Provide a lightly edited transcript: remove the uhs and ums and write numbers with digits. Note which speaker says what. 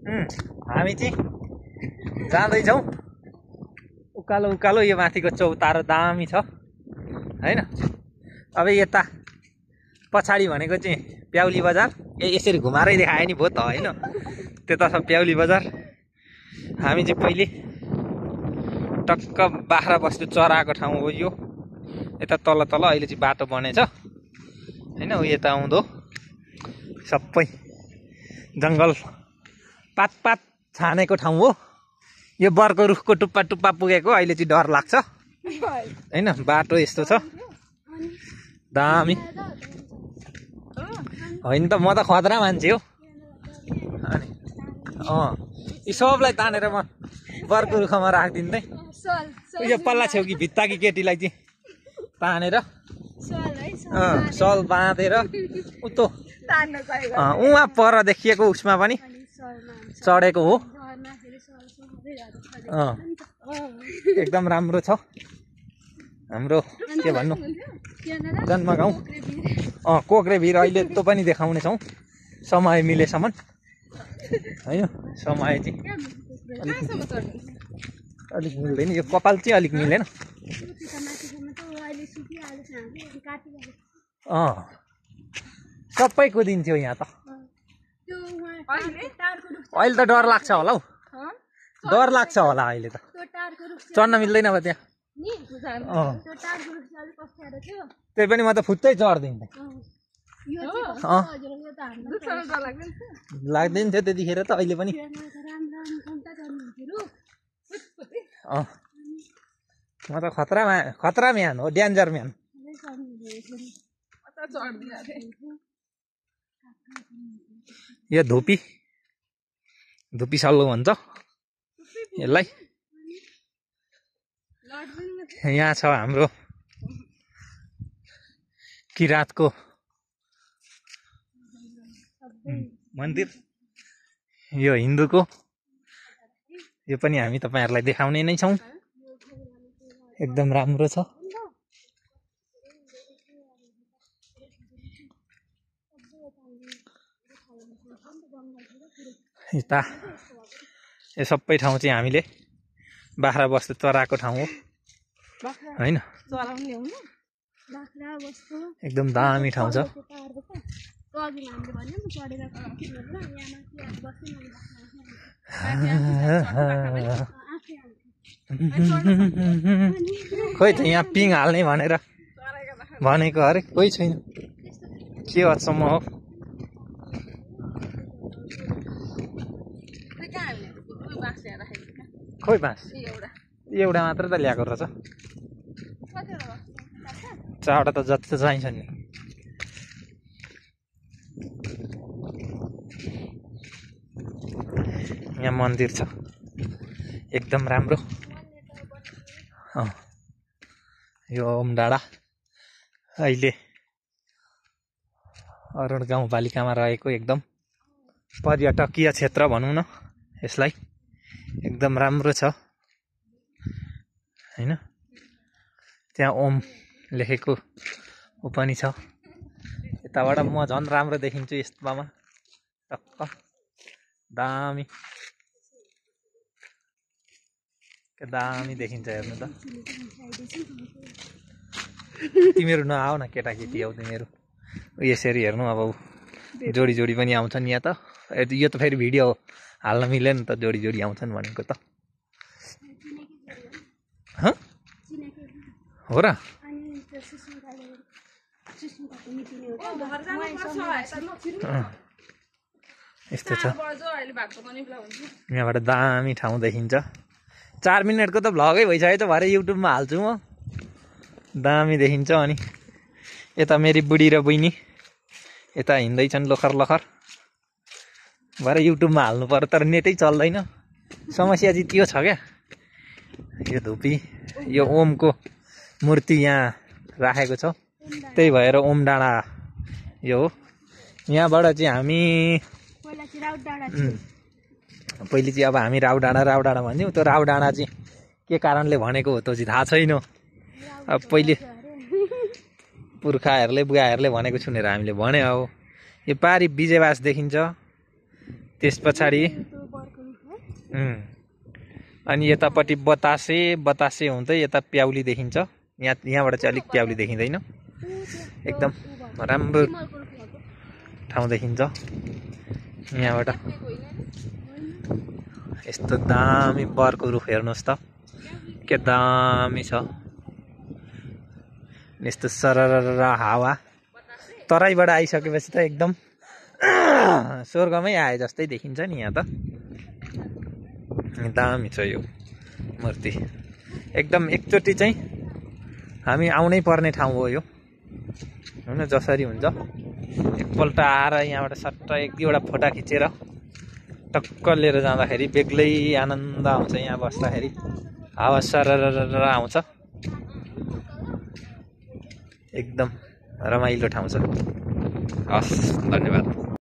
Speaker 1: हामी चाहिँ जाँदैछौँ उकालो उकालो। यो माथिको चौतारो दामी छ हैन। अब यता पछाडि भनेको चाहिँ प्याउली बजार। यसरी घुमारै देखाए नि भयो त हैन। त्यता छ प्याउली बजार। हामी चाहिँ पहिले टक्क बाख्रा बस्तु चराको ठाउँ हो यो। यता तल तल अहिले चाहिँ बाटो बनेछ हैन। यता आउँदो सबै जङ्गल पात पात छानेको ठाउँ हो यो। बरको रुखको टुप्पा टुप्पा पुगेको अहिले चाहिँ डर लाग्छ हैन। बाटो यस्तो छ दामी होइन त। म त खतरा मान्छे हो अनि यी सबलाई तानेर म बरको रुखमा राखिदिन्थेँ। यो पल्ला छेउकी भित्ताकी केटीलाई चाहिँ तानेर सल बाँधेर उतो उहाँ पर देखिएको उसमा पनि चढेको हो। एकदम राम्रो छ हाम्रो के भन्नु जन्म गाउँ कोक्रेभिर। अहिले त्यो पनि देखाउने छौँ समय मिलेसम्म होइन। समय चाहिँ अलिक मिल्दैन यो कपाल चाहिँ अलिक मिलेन। सबै कुदिन्थ्यो यहाँ त। अहिले त डर लाग्छ होला हौ। डर लाग्छ होला अहिले त चढ्न मिल्दैन अब त्यहाँ। त्यही पनि म त फुत्तै चढ्दिन्थेँ। लाग्दैन थियो त्यतिखेर त। अहिले पनि म त खतरा म्यान हो। Danger man. यो धुपी सल्लो भन्छ यसलाई। यहाँ छ हाम्रो किराँतको मन्दिर। यो हिन्दूको। यो पनि हामी तपाईहरुलाई देखाउने नै छौं। एकदम राम्रो छ। यता यो सबै ठाउँ चाहिँ हामीले बाख्रा बस्तु चराको ठाउँ हो हैन। एकदम दामी ठाउँ छ। खोइ त यहाँ पिङ हाल्ने भनेर भनेको अरे कोही छैन। के अचम्म हो। खोइ बाँस एउटा मात्र त ल्याएको रहेछ। चारवटा त जति त चाहिन्छ नि। यहाँ मन्दिर छ एकदम राम्रो। यो ओम डाँडा अहिले अरुण गाउँपालिकामा रहेको एकदम पर्यटकीय क्षेत्र भनौँ न यसलाई। एकदम राम्रो छ हैन। त्यहाँ ओम लेखेको ऊ पनि छ। यताबाट म झन् राम्रो देखिन्छु यस्तोमा टक्क दामी के दामी देखिन्छ हेर्नु त। तिमीहरू नआउ न केटाकेटी आउ तिमीहरू यसरी हेर्नु। अब जोडी जोडी पनि आउँछन् यहाँ त। यो त फेरि भिडियो हाल्न मिलेन त जोडी जोडी आउँछन् भनेको त। हो र यस्तो छ। यहाँबाट दामी ठाउँ देखिन्छ। 4 मिनटको त भ्लगै भइसक्यो त। भरे युट्युबमा हाल्छु म। दामी देखिन्छ। अनि यता मेरी बुढी र बहिनी यता हिँड्दैछन् लखर लखर। भरे युट्युबमा हाल्नु पर्यो तर नेटै चल्दैन। समस्या चाहिँ त्यो छ क्या। यो धुपी यो ओमको मूर्ति यहाँ राखेको छ। त्यही भएर ओम डाँडा यो हो। यहाँबाट चाहिँ हामी पहिले चाहिँ अब हामी राउ डाँडा भन्थ्यौँ। त्यो राउ डाँडा चाहिँ के कारणले भनेको हो त्यो चाहिँ थाहा छैन। अब पहिले पुर्खाहरूले बुवाहरूले भनेको सुनेर हामीले भने हो। यो पारी विजयवास देखिन्छ। त्यस पछाडि अनि यतापट्टि बतासे हुँदै यता प्याउली देखिन्छ। यहाँबाट चाहिँ अलिक प्याउली देखिँदैन, एकदम राम्रो ठाउँ देखिन्छ यहाँबाट। यस्तो दामी बरको रुख हेर्नुहोस् त, के दामी छ। यस्तो सरर हावा तराईबाट आइसकेपछि त एकदम स्वर्गमै आए जस्तै देखिन्छ नि। यहाँ त दामी छ यो मूर्ति, एकदम एकचोटि चाहिँ हामी आउनै पर्ने ठाउँ हो यो, होइन? जसरी हुन्छ एकपल्ट आएर यहाँबाट सट्ट एक दुईवटा फोटा खिचेर टक्क लिएर जाँदाखेरि बेग्लै आनन्द आउँछ। यहाँ बस्दाखेरि हावा सरर आउँछ, एकदम रमाइलो ठाउँ छ। हस्, धन्यवाद।